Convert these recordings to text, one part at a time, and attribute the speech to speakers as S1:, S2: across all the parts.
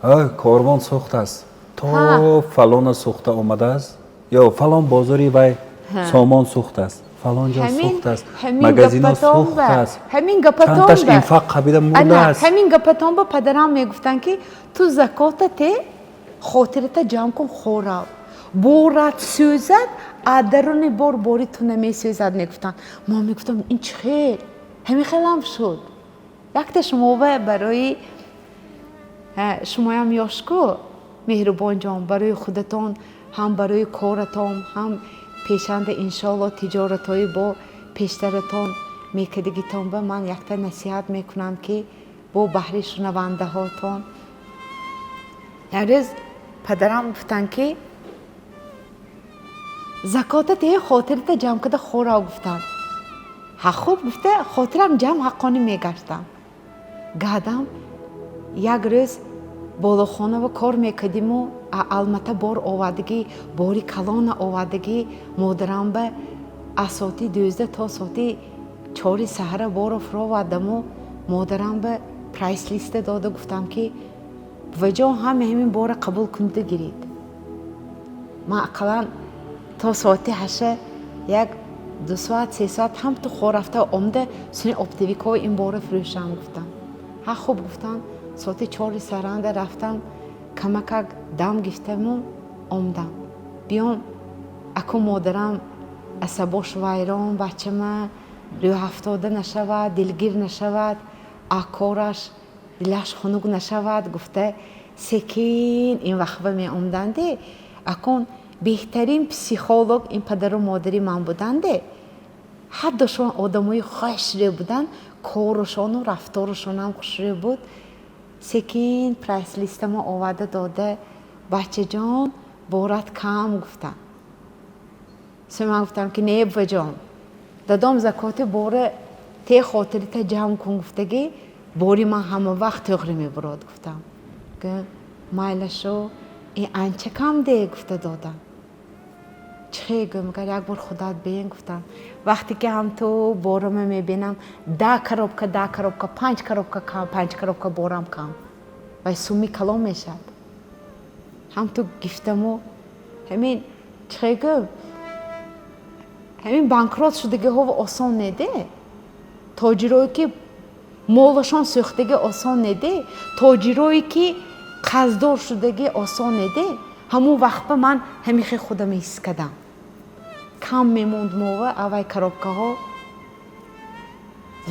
S1: Корвон сӯхтааст, то фалона сӯхта омадааст ё фалон бозори вай сомон сӯхтааст, фалон ҷо сӯхтааст, магазино сӯхтааст.
S2: Ҳамин гапатон.
S1: Чандташ инфақ қабида мурдааст.
S2: Ҳамин гапатон ба падарам мегуфтанд, ки ту закота те, хотирата ҷамъ кун, хӯрав, борат сӯзад, а даруни бор бори ту намесӯзад, мегуфтанд. Мо мегуфтам, ин чӣ хел? Ҳамин хелам шуд. Якта шумова барои шумоям ёшку, Меҳрубонҷон, барои худатон ҳам, барои коратон ҳам, пешанда, иншоалло, тиҷоратҳои бо пештаратон мекардагитон ба ман якта насиҳат мекунам, ки бо баҳри шунавандаҳотон. Як рӯз падарам гуфтанд, ки закота те, хотирата ҷамъ карда хӯрав, гуфтанд. Ҳа, хуб, гуфта, хотирам ҷамъ, ҳаққонӣ мегаштам. Гадам як рӯз болохонава кор мекардиму Алмата бор овардагӣ, бори калона овардагӣ. Модарам ба аз соати 12 то соати 4 саҳара боро фуровардаму модарам ба прайс-листа дода гуфтам, ки буваҷон, ҳаме ҳамин бора қабул куниду гиред, ман ақаллан то соати 8 як 2 соат, 3 соат ҳам ту хор рафта омда, суни оптовикҳо ин бора фурӯшам, гуфтам. Ҳа, хуб, гуфтам. Соати 4 саранда рафтам, камакак дам гирифтаму омдам. Биём, аку модарам асабош вайрон, бачама рӯҳафтода нашавад, дилгир нашавад, акораш дилаш хунук нашавад, гуфта, секин ин вақтба меомданде. Акун беҳтарин психолог ин падару модари ман буданде. Ҳардушон одамои хушрӯ буданд, корушону рафторушонам хушрӯ буд. Секин прайс-листамо оварда дода, бачаҷон, борат кам, гуфтам. Со ман гуфтам, ки не, буваҷон, дадом закоти бора те, хотирита ҷамъ кун гуфтагӣ, бори ман ҳама вақт тӯғри мебурод, гуфтам. Майлашо, ин анча кам де, гуфта додам. Чихе гӯ, магар як бор худат бин, гуфтам. Вақте ки ҳам ту борама мебинам, 10 коробка, 10 коробка, панҷ коробка кам, панҷ коробка борам кам, вай суми калон мешавад. Ҳам ту гифтаму ҳамин, чихе гӯ, ҳамин банкрот шудагиҳо осон неде, тоҷирое ки молашон сӯхтагӣ осон неде, тоҷирое ки қарздор шудагӣ осон неде. Ҳамун вақтба ман ҳамихе худам ҳис кардам, кам мемонд мова аввай коробкаҳо.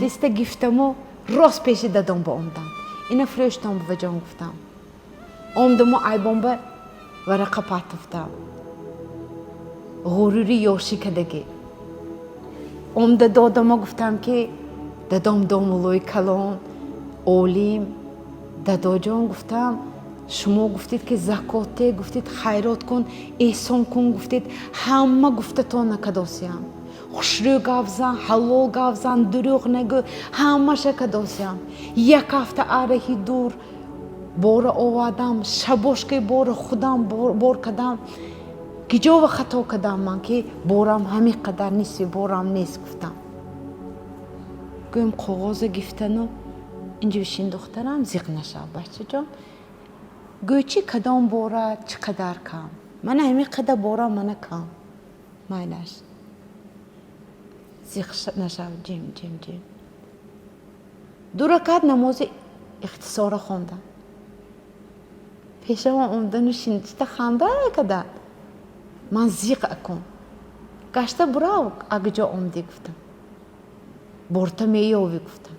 S2: Листа гифтаму рост пеши дадом ба омдам. Ина фурӯштам, буваҷон, гуфтам. Омдаму айбонба варақа патуфтам, ғурури ёшӣ кардагӣ. Омда додамо, гуфтам, ки дадом домуллои калон, олим, дадоҷон, гуфтам, шумо гуфтед, ки закоте гуфтед, хайрот кун, эҳсон кун гуфтед, ҳама гуфтатон накадосиям. Хушрӯ гап зан, ҳалол гап зан, дурӯғ нагӯ, ҳамаша кадосиям. Як ҳафта араҳи дур бора овардам, шабошкаи бора худам бор кардам. Киҷова хато кардам ман, ки борам ҳамин қадар, нисфи борам нест, гуфтам. Гӯем, коғоза гифтану инҷо бишин, духтарам, зиқ нашав, бачаҷон, гӯй, чӣ кадом бора чӣ қадар кам? Мана ҳамин қадар борам, мана кам. Майлаш, зиқ нашав, ҷим ҷим ҷим. Ду ракат намози ихтисора хондам. Пешамон омадану шиниста ханда карданд. Ман зиқ акун гашта бурав, агиҷо омдӣ, гуфтам, борта меёвӣ, гуфтам.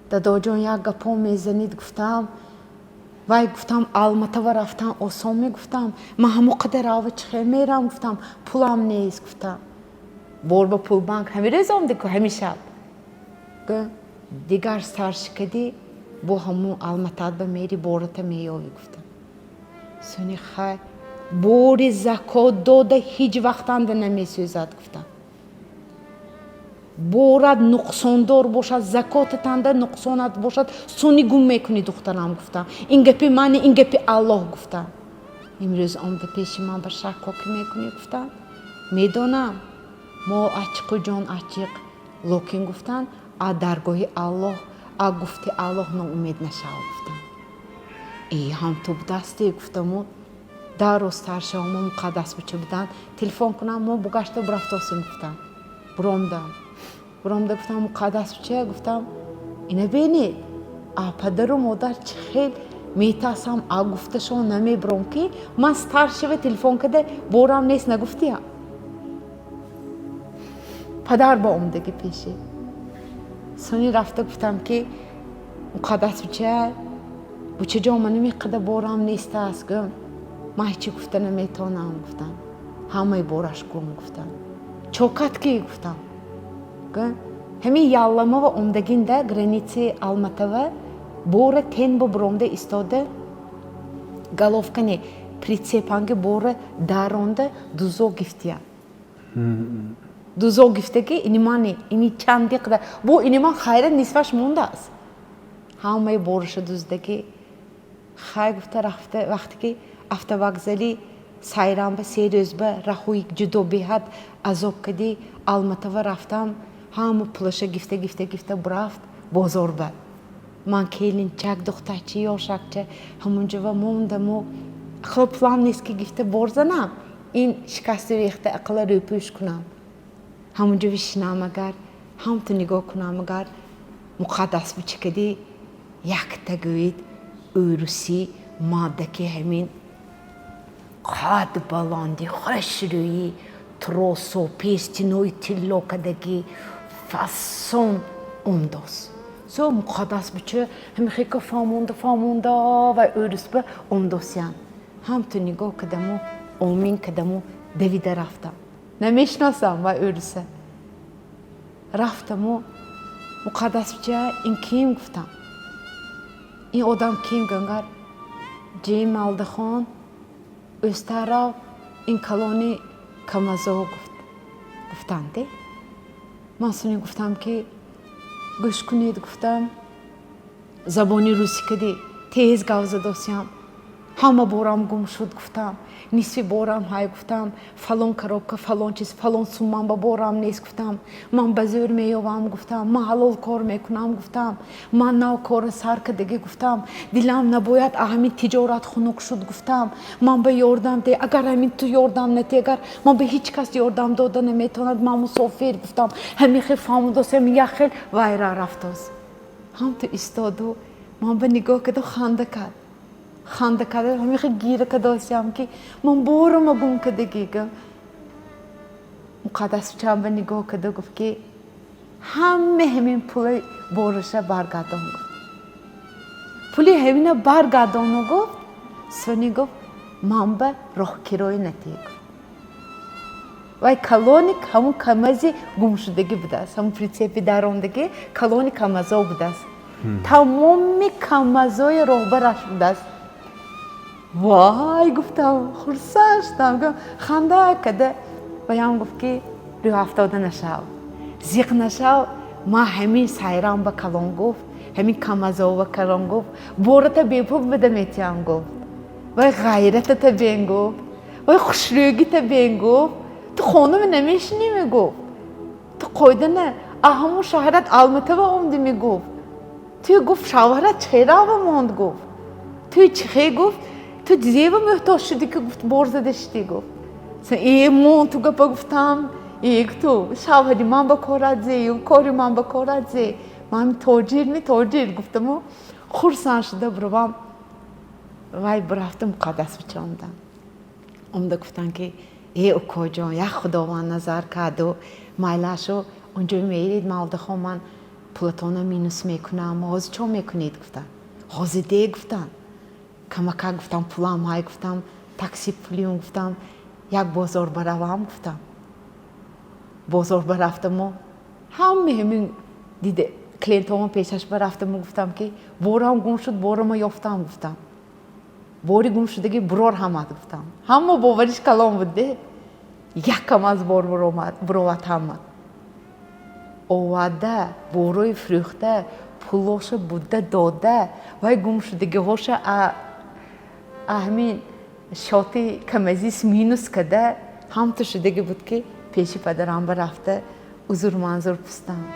S2: Дадоҷон, як гапо мезанид, гуфтам. Вай, гуфтам, Алматава рафтан осон мегуфтам, ман ҳамо қадар ава чихел мерам, гуфтам, пулам нест, гуфтам. Бор ба пулбанк ҳамин рӯз омдӣ ку, ҳамин шаб. Дигар сарши кадӣ, бо ҳамун Алматат ба мери, бората меёвӣ, гуфтам. Сони хай, бори закот дода ҳеҷ вақтанда намесӯзад, гуфтам. Борат нуқсондор бошад, закотатанда нуқсонат бошад, суни гум мекунӣ, духтарам, гуфтам. Ин гапи мани, ин гапи Аллоҳ, гуфтам. Имрӯз омда пеши ман ба шаккокӣ мекунӣ, гуфтам. Медонам, мо ачиқу ҷон ачиқ, локин, гуфтанд, а даргоҳи Аллоҳ, а гуфти Аллоҳ ноумед нашав, гуфтам. И ҳам ту будасти, гуфтаму дар рӯз старшаомо Муқаддас буча будан, телефон кунам, мо бугашта бурафтосим, гуфтам. Буромдам, буромда гуфтам: «Муқаддас буча», гуфтам, «ина бинед, а падару модар чӣ хел метасам, а гуфташон намебуром, ки ман старшива телефон карда борам нест нагуфтиям». Падар ба омдагӣ пеши сони рафта гуфтам, ки Муқаддас буча, бучаҷон, ман намеқада борам нестааст. Гӯм, ман ҳечи гуфта наметавонам, гуфтам, ҳамаи бораш гум, гуфтам. Чокат ки, гуфтам. Гӯм, ҳамин Ялламава омдагинда, границаи Алматава бора тен бо буромда истода, головкани прицепанги бора даронда дузо гифтия, дузо гифтаги инимани ини чанди қадар бо иниман хайра нисфаш мондааст, ҳамаи бораша дуздагӣ. Хай, гуфта рафта, вақте ки автовокзали Сайрамба 3 рӯзба раҳои ҷудо беҳад азоб кадӣ. Алматава рафтам, ҳама пулаша гифта, гифта, гифта бурафт бозорба. Ман келинчак, духтарчи ёшакча ҳамунҷова мондаму ақла пулам нест, ки гифта бор занам, ин шикасту рехта ақла рӯпӯш кунам. Ҳамунҷо вишинам, агар ҳамту нигоҳ кунам, агар Муқаддас буча кадӣ якта гӯид ӯрусӣ мадаки ҳамин қад баланди, хушрӯӣ, тросо пестинои тилло кадагӣ, фасон омдос. Со Муқаддас буча ҳамихека фаҳмонда, фаҳмонда вай ӯрусба омдосян. Ҳамту нигоҳ кардаму омин кардаму давида рафтам. Намешиносам вай ӯруса. Рафтаму: «Муқаддас буча, ин ким?» гуфтам. «Ин одам ким?» Гангар ҷим Малдахон ӯстарав, ин калони камазо гуфт, гуфтанде. Ман суни гуфтам, ки гӯш кунед, гуфтам, забони русӣ кади тез гав задосиям. «Ҳама борам гум шуд, гуфтам, нисфи борам ҳай, гуфтам, фалон коробка, фалон чиз, фалон суммам ба борам нест, гуфтам, ман ба зӯр меёвам, гуфтам, ман ҳалол кор мекунам, гуфтам, ман нав кора сар кардагӣ, гуфтам, дилам набояд ҳамин тиҷорат хунук шуд, гуфтам, ман ба ёрдам де, агар ҳамин ту ёрдам натӣ, агар ман ба ҳеҷ кас ёрдам дода наметавонад, ман мусофир, гуфтам. Ҳамин хел фаҳмудосем, як хел вайра рафтоз. Ҳам ту истоду ман ба нигоҳ карду ханда кард, ханда карда, ҳамин хел гира кардосиям, ки ман борома гум кардагӣ. Муқаддас чанба нигоҳ карда гуфт, ки ҳаме ҳамин пули бораша баргардон, гуфт. Пули ҳамина баргардону, гуфт. Сони гуфт: «Ман ба роҳкироӣ натӣ», гуфт. Вай калони ҳамун камази гумшудагӣ будааст, ҳамун прицепи дарондагӣ калони камазо будааст, тамоми камазои роҳбараш будааст. «Вай», гуфтам, хурсанд шудам, ханда карда. Ваям гуфт, ки рӯҳафтода нашав, зиқ нашав, ман ҳамин Сайрам ба калон, гуфт, ҳамин камазо ба калон, гуфт, бората бепул буда метиҳам, гуфт. Вай ғайратата бен, гуфт, вай хушрӯгита бен, гуфт, ту хонуми намешинӣ, мегуфт, ту қоида на а ҳамун шаҳрат Алматава омдӣ, мегуфт, ту, гуфт, шавҳарат чӣ монд, гуфт, ту чихе, гуфт, ту зева муҳтоҷ шудӣ, ки, гуфт, бор зада шудӣ, гуфт. Э, мон ту гапа, гуфтам, э, ту шавҳари ман ба корат зе, кори ман ба корат зе, ман тоҷир ми тоҷир, гуфтаму хурсанд шуда буравам. Вай бурафта Муқаддас бича омдам. Омда гуфтам, ки э, укоҷон, як Худованд назар карду майлашу онҷо мерид Малдахон, ман пулатона минус мекунам. «Ҳозир чо мекунед?» гуфтам. «Ҳозир де», гуфтам, камакак, гуфтам, пулам ҳай, гуфтам, такси пулиум, гуфтам, як бозор баравам, гуфтам. Бозор барафтаму ҳаме ҳамин диде клиентҳомо пешаш барафтаму гуфтам, ки борам гум шуд, борома ёфтам, гуфтам, бори гумшудагӣ бурор ҳамад, гуфтам. Ҳама бовариш калон буд де, якам аз бор буровад, ҳама оварда, борои фурӯхта, пулоша буда дода, вай гумшудагиҳоша ҳамин шоти камазис минус када, ҳамту шудагӣ буд, ки пеши падарам барафта узур манзур пустам.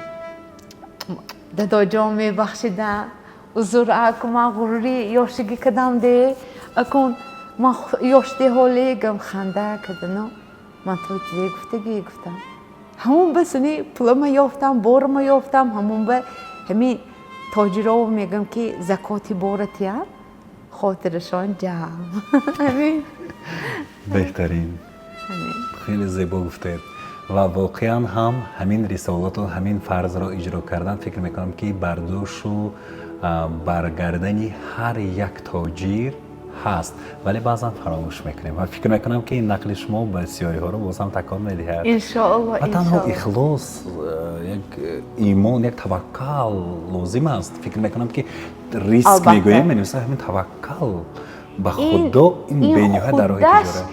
S2: «Дадоҷон, мебахшида, Узр, аку ман ғурури ёшигӣ кардам де, акун ман ёшди ҳоле гам ханда кардану ман то чизе гуфтагӣ гуфтам. Ҳамун ба суни пулама ёфтам, борама ёфтам, ҳамун ба ҳамин тоҷирово мегӯям, ки закоти бора тиям, хотирашон ҷамъ. Ҳамин.
S1: Беҳтарин, хеле зебо гуфтед ва воқеан ҳам ҳамин рисолату ҳамин фарзро иҷро кардан, фикр мекунам, ки бар дӯшу бар гардани ҳар як тоҷир ҳаст, вале баъзан фаромӯш мекунем ва фикр мекунам, ки ин нақли шумо бисёриҳоро боз ҳам такон медиҳад.
S2: Иншоалло.
S1: Ва танҳо ихлос, як имон, як таваккал лозим аст. Фикр мекунам, ки риск мегӯем, менависа ҳамин таваккал ба Худо, ин бениҳоят дар роҳи тиҷорат.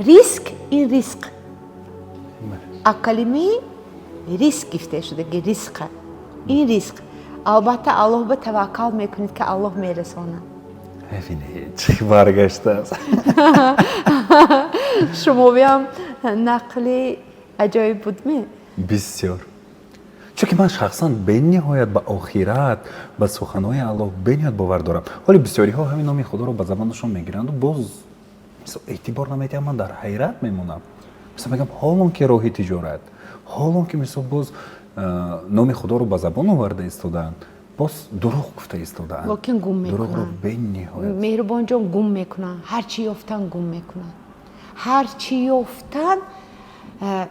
S2: Риск, ин риск а калимаи риск гирифта шудаги, ризқа, ин ризқ. Албатта, Аллоҳ ба таваккал мекунед, ки Аллоҳ мерасонад.
S1: Бибинед, чӣ баргаштааст.
S2: Шумовиам нақли аҷоиб будме?
S1: Бисёр, чунки ман шахсан бениҳоят ба охират, ба суханҳои Аллоҳ бениҳоят бовар дорам. Ҳоле бисёриҳо ҳамин номи Худоро ба забонашон мегиранду боз эътибор намедиҳам. Ман дар ҳайрат мемонам. Мисол, мегӯям, ҳолон ки роҳи тиҷорат, ҳолон ки, мисол, боз номи Худоро ба забон оварда истодаанд, боз дурӯғ гуфта истодаанд.
S2: Локин гум
S1: дурӯғро
S2: мекунанд.
S1: Бениҳоят.
S2: Меҳрубонҷон, гум мекунанд. Ҳар чӣ ёфтан, гум мекунанд. Ҳар чӣ ёфтан,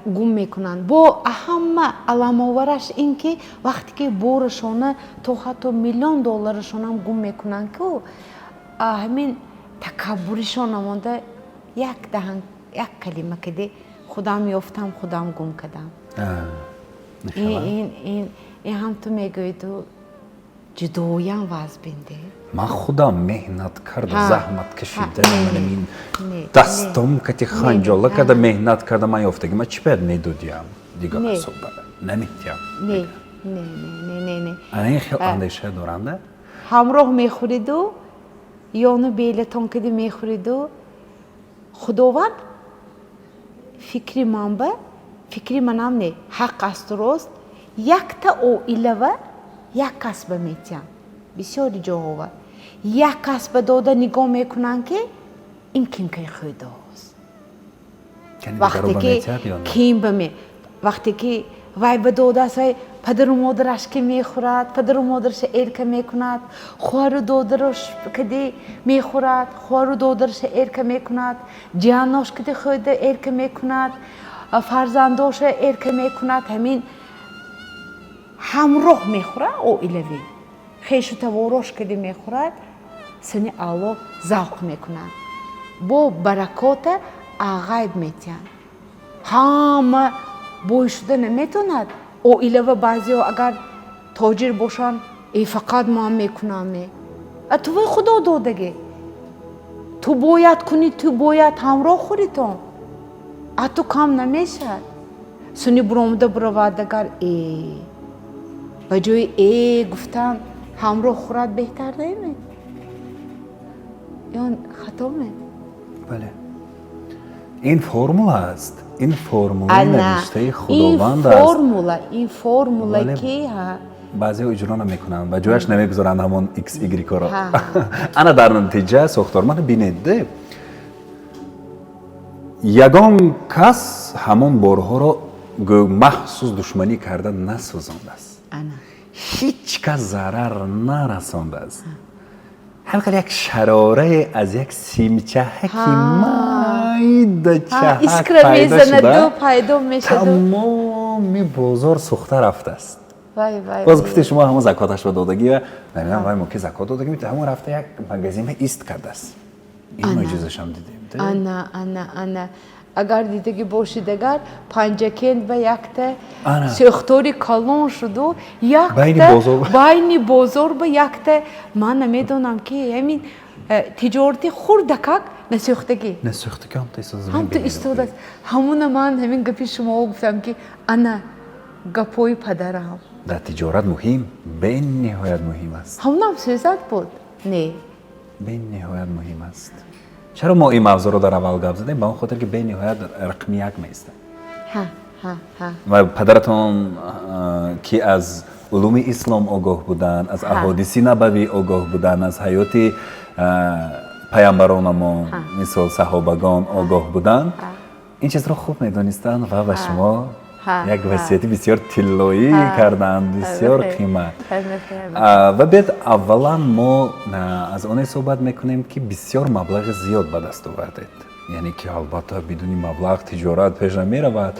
S2: гум мекунанд. Бо ҳама аламовараш ин ки вақте ки борашона то ҳатто миллион долларашонам гум мекунанд, ку ҳамин такаббуришон намонда, як даҳан, як калима кади: «Худам ёфтам, худам гум кардам». Ин ҳам ту мегӯиду ҷудоям вазбинде.
S1: Ман худам меҳнат карда, заҳмат кашида, манамин дастом кати ханҷола карда, меҳнат карда, ман ёфтаги, ман чӣ бояд медодиям дигар? Наметиям.
S2: Не, не, не, не, не.
S1: Ана ин хел андеша доранда.
S2: Ҳамроҳ мехӯриду ёну белатон кади мехӯриду. Худованд фикри ман ба фикри манам не, ҳақ асту рост, якта оилава як касба метиҳанд. Бисёри ҷоҳова як касба дода нигоҳ мекунанд, ки ин кимкаи худост. Вақте ки ким ба вақте ки вай ба додааст, вай падару модараш ки мехӯрад, падару модараша эрка мекунад, хоҳару додараш кади мехӯрад, хоҳару додараша эрка мекунад, ҷиҳаннош кади хӯда эрка мекунад, фарзандоша эрка мекунад. Ҳамин ҳамроҳ мехӯрад, оилавӣ, хешу таворош кади мехӯрад, сани Аллоҳ завқ мекунад, бо баракота ағайб метиҳанд. Ҳама бой шуда наметавонад. Оилава баъзеҳо агар тоҷир бошанд, э, фақат ман мекунам. Е, а тувай Худо додагӣ, ту бояд кунӣ, ту бояд ҳамроҳ хӯритон, а ту кам намешавад. Суни буромада буравад, агар э ба ҷои э гуфтан ҳамроҳ хӯрад, беҳтар неме ё хато ме?
S1: Бале, ин формула аст, ин формулаи навиштаи Худованд аст.
S2: Формула, ин формула ки
S1: баъзеҳо иҷро намекунанд, ба ҷояш намегузоранд ҳамон x, y-ро. Ана дар натиҷа сохтор мана бинед, ягон кас ҳамон борҳоро махсус душманӣ карда насӯзондааст, ҳеҷ кас зарар нарасондааст. Ҳамин қадр як шарорае аз як симчаҳаки майдачаҳак
S2: искра
S1: пайдо
S2: мезанаду
S1: шуда,
S2: пайдо мешаду
S1: тамоми бозор сӯхта рафтааст.
S2: Вай, вай!
S1: Боз гуфти шумо, ҳамон закоташро додагӣ ва намедонам, вай мумкин закот додагӣ, ҳамон рафта як магазин ист кардааст. Ин мӯъҷизашам дидем.
S2: Ана, ана, ана, агар дидагӣ бошид, агар Панҷакент ба якта сӯхтори калон шуду якта байни бозор ба якта, ман намедонам, ки ҳамин тиҷорати хурдакак насӯхтагӣ.
S1: Насӯхтагӣ
S2: ҳамто истодааст. Ҳамуна ман ҳамин гапи шумо гуфтам, ки ана гапҳои падарам.
S1: Дар тиҷорат муҳим, бениҳоят муҳим аст.
S2: Ҳамунам сӯзат буд, не?
S1: Бениҳоят муҳим аст. Чаро мо ин мавзӯъро дар аввал гап задем? Ба он хотир, ки бениҳоят рақми як меистад. Ва падаратон, ки аз Улуми ислом огоҳ буданд, аз аҳодиси набавӣ огоҳ буданд, аз ҳаёти паямбаронамон, мисол саҳобагон огоҳ буданд, ин чизро хуб медонистанд ва ба шумо як васияти бисёр тиллоӣ карданд, бисёр қимат. Ва бед, аввалан мо аз оне суҳбат мекунем, ки бисёр маблағи зиёд ба даст овардед, яъне ки албатта бидуни маблағ тиҷорат пеш намеравад.